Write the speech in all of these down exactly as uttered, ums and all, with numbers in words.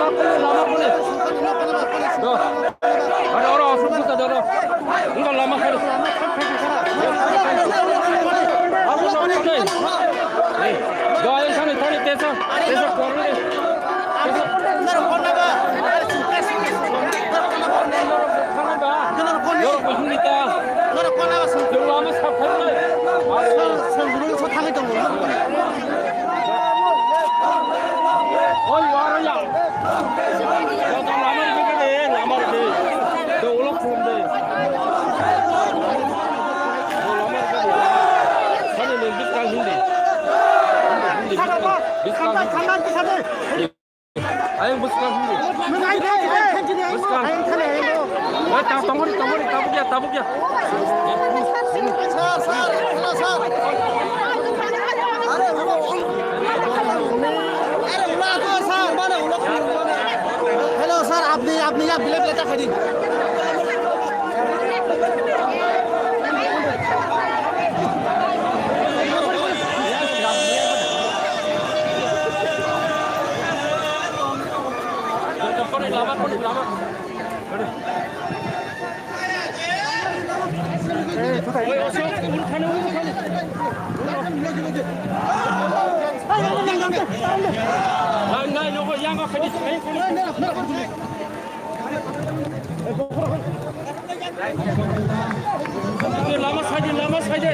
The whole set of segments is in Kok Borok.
Lama kore. Do. Aro, aro, asuk busa do, aro. Wngkha lama kore. Asuk lama kore. Ei, do, ayang thani, thani, tesa, tesa kore. Tesa. Norok kuchung nita. Norok kona ba sung. Lama sak thani. Sung, sung, sung, sung thangwi tongo. Oi, aro ya. Joto lamar bigade, lamar de. Do ulo khum de. Do lamar bigade. Sani ne biskang hindi. Hindi, hindi, biskang. Biskang hindi. Ayang biskang hindi. Biskang. Ayang thani, ayang. Oi, ta-, tongori, tongori, tabuk ya, tabuk ya. Sir, sir, hello, sir. Are, hello. Are, hello, sir. Mana, hello, mana? Hello, sir. Apni, apni ya, bile, bile, ta khadi. Lama saidi, lama saidi.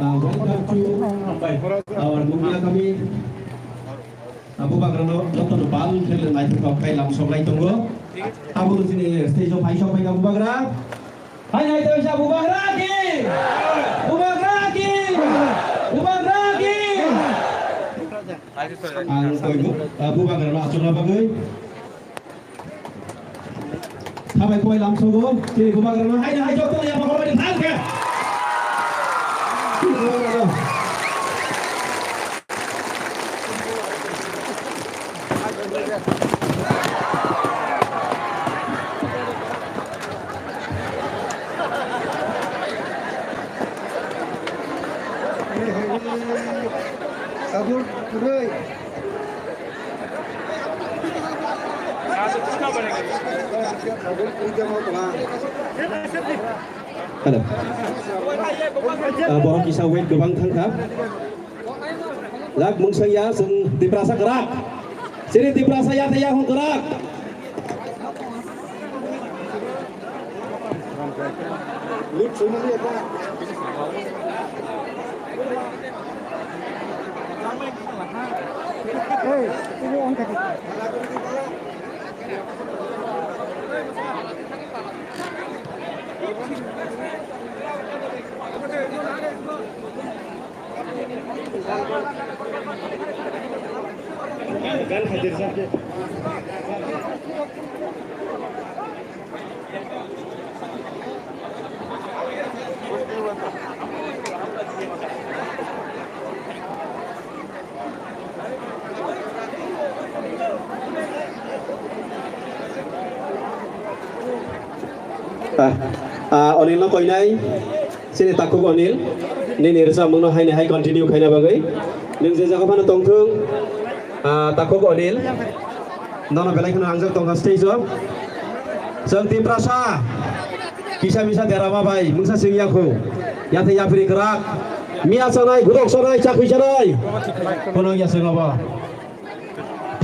Ah, welcome to our Mungia Kami. Ah, bubagrano jotono bal khel naithok khe lamsok lai tongo. Abo chini stage o phai sok phai na bubagra. Hai hai to sa bubagra ki. Bubagra ki. Bubagra ki. Ang koibo, ah, bubagrano achukna bagwi. Thabai khubai lamsogo, chini bubagrano hai hai joto ya bubagrani thang khe. Sabur, kurai. Hello. Ah, borok kisa weight gobang thangkha. Lak mungsang ya, chwng Tiprasa kwrak. Chini Tiprasa ya, ya hong kwrak. Ah, ah, Onil no koinai, chini takhuk Onil, nini rwchapmung no haini hai continue khaina bagwi. Nwng je jaga phano tongthung, Ah, Takhuk Anil, nono belai kheno hangjak tongkha stage o. Chwng Tiprasa kisa misa derama bai mungsa sing yakhu. Yathai yaphri kwrak. Miya sanai, gurok sanai, chakhui sanai. Kono ya sing abo.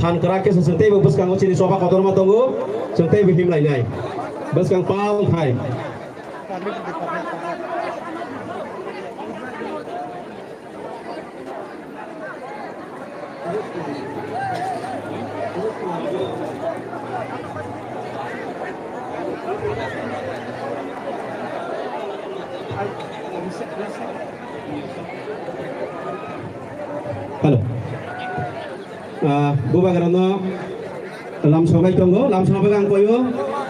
Than kwrak khe se chwng teibo bwskango chini choba kotorma tongo. Chwng teibo him lainai. Bwskang pal khai. Hello. Ah, bubagrano lamsonai tongo, lamsonai bagwi ang koyo.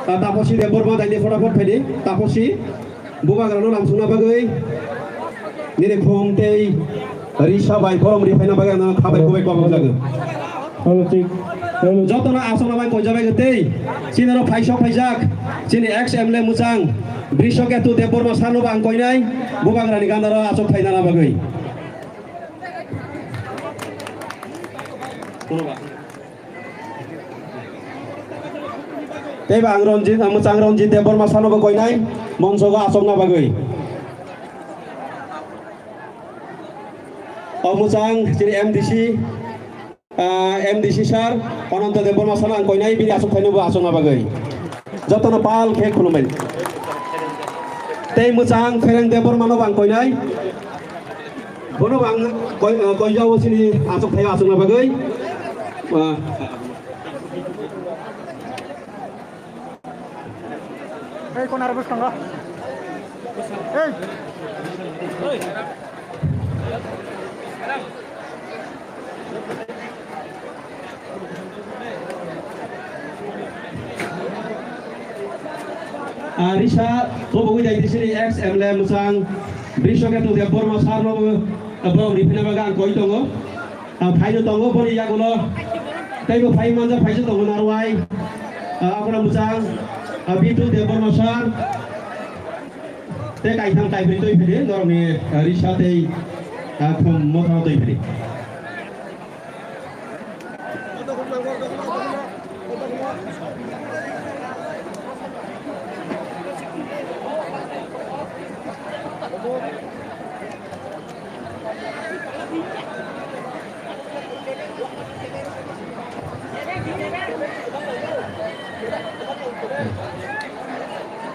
Ah, Taposi Debbarma daide photapot phaidi, Taposi. Bubagrano lamsongna bagwi nini khum tei risa bai borom ri phaina bagwi ang khabai khubai kobok jago. Hello, tik. Hello. Jotono asokna bai koijabai tei chini oro phaisok phaijak chini ex M L A mwchang Brishoketu Debbarma sarno bo ang koinai, bubagrani gandaro asok phainana bagwi. Tei ba ang Ranjit, ang mwchang Ranjit Debbarma sano bo koinai, monsogo asokna bagwi. O mwchang chini M D C, ah, M D C sir, Ananta Debbarma sano ang koinai, bini asok phaino bo asokna bagwi. Jotono pal khe khulumbai. Tei mwchang Phereng Debbarma no bo ang koinai. Bono bo ang koi, eh, koi jao chini asok thaio asokna bagwi. Ah. Hei, konar bwskango. Hei. Ah, risa, tobogwi dai disini ex M L A mwchang, Brishoketu Debbarma sir no, ah, borok rifina bagwi ang koi tongo. Ah, phaino tongo, boni yagulo, teibo phai manjak phaisa tongo narwai. Ah, abona mwchang, ah, Bitu Debbarma sir. Tei kaitham kaibri twi phidi, norokni, ah, risa tei, ah, khum mothano twi phidi.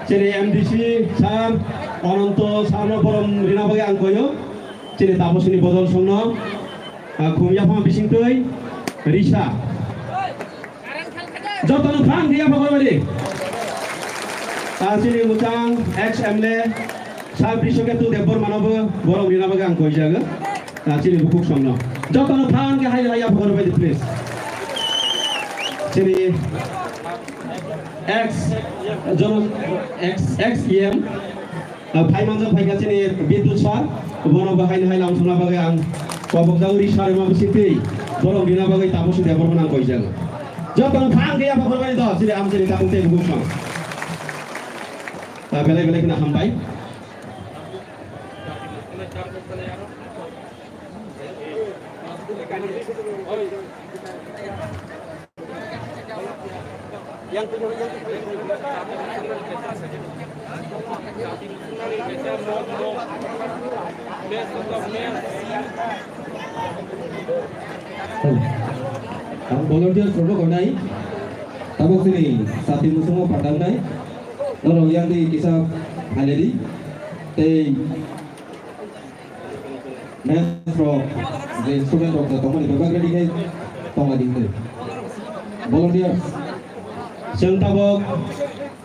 Chini M D C sir, Ananto sir no borom rina bagwi ang koyo. Chini Taposini bodol songno, ah, khum yaphang bisingtwi risa. Jotono phang khe yaphang korbani. Ah, chini mwchang ex M L A sir Brishoketu Debbarma no bo borom rina bagwi ang koijago. Ah, chini bukhuk songno. Jotono phang khe hai hai yaphang korbani, please. Chini ex, jono, ex, ex E M. Ah, phai manjak phaikha chini Bidyut sir, bono bo haino hai lamsokna bagwi ang kobok jagwi sir ma bisingtwi borok rina bagwi Taposi Debbarma nang koijago. Jotono phang khe yaphang korbani do, chini am chini tabuk tei bukhuk song. Ah, belai belai kheno hambai. Ang volunteer rokno koinai, tabuk chini sati musumo phatangnai, norok yang di kisa phainai di, tei Maths rok, je student rok je tongmani bebak ready khe tongma dingkhe. Volunteers. Chwng tabuk,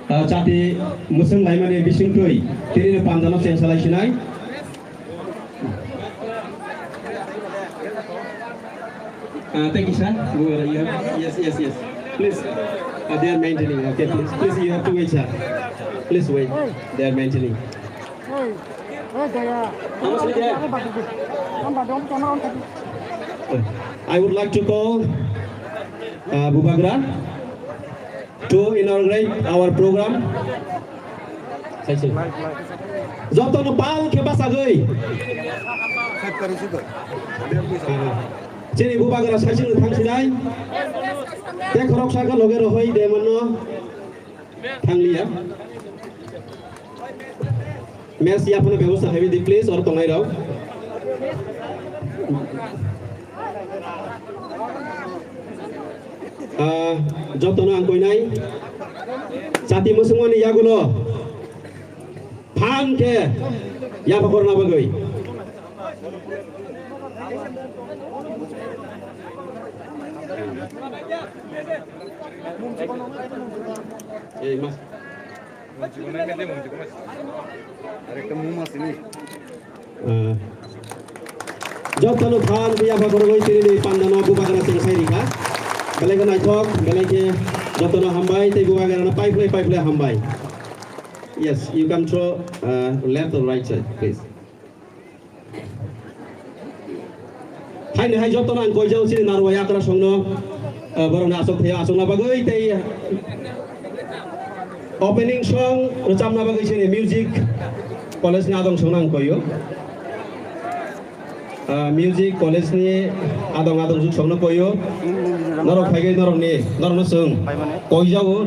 ah, chati mwswng laimani bisingtwi tini panjano cheng salai sinai. Ah, thank you, sir. Go ahead, you have, yes, yes, yes. Please. Ah, they are maintaining. Okay, please, please, you have to wait, sir. Please wait. They are maintaining. I would like to call, uh, Bubagra to inaugurate our program. Jotono pal khe bachagwi. Chini bubagra saichung thang sinai. Te khorok saka loge rohoi de manno. Thangliya. Mes yaphano bebosta khaibidi, please, or tongnai rok. Ah, jotono ang koinai. Chati musungmani yagulo. Phan khe yapha korna bagwi. Ei, mas. Arekta muma sini. Ah. Jotono phan khe yapha korwi tini pandano bubagra cheng sai rikha. Belai khe naithok, belai khe jotono hambai, tei bubagrano paiphlai paiphlai hambai. Yes, you can throw, uh, left or right side, please. Haino hai jotono ang koijao chini narwai akra songno, uh, borokni asok thaya asokna bagwi tei opening song rwchapna bagwi chini music college ni adong songno ang koio. Ah, music college ni adong adong juk songno koio. Norok phaigai norokni, norokno chwng koijao.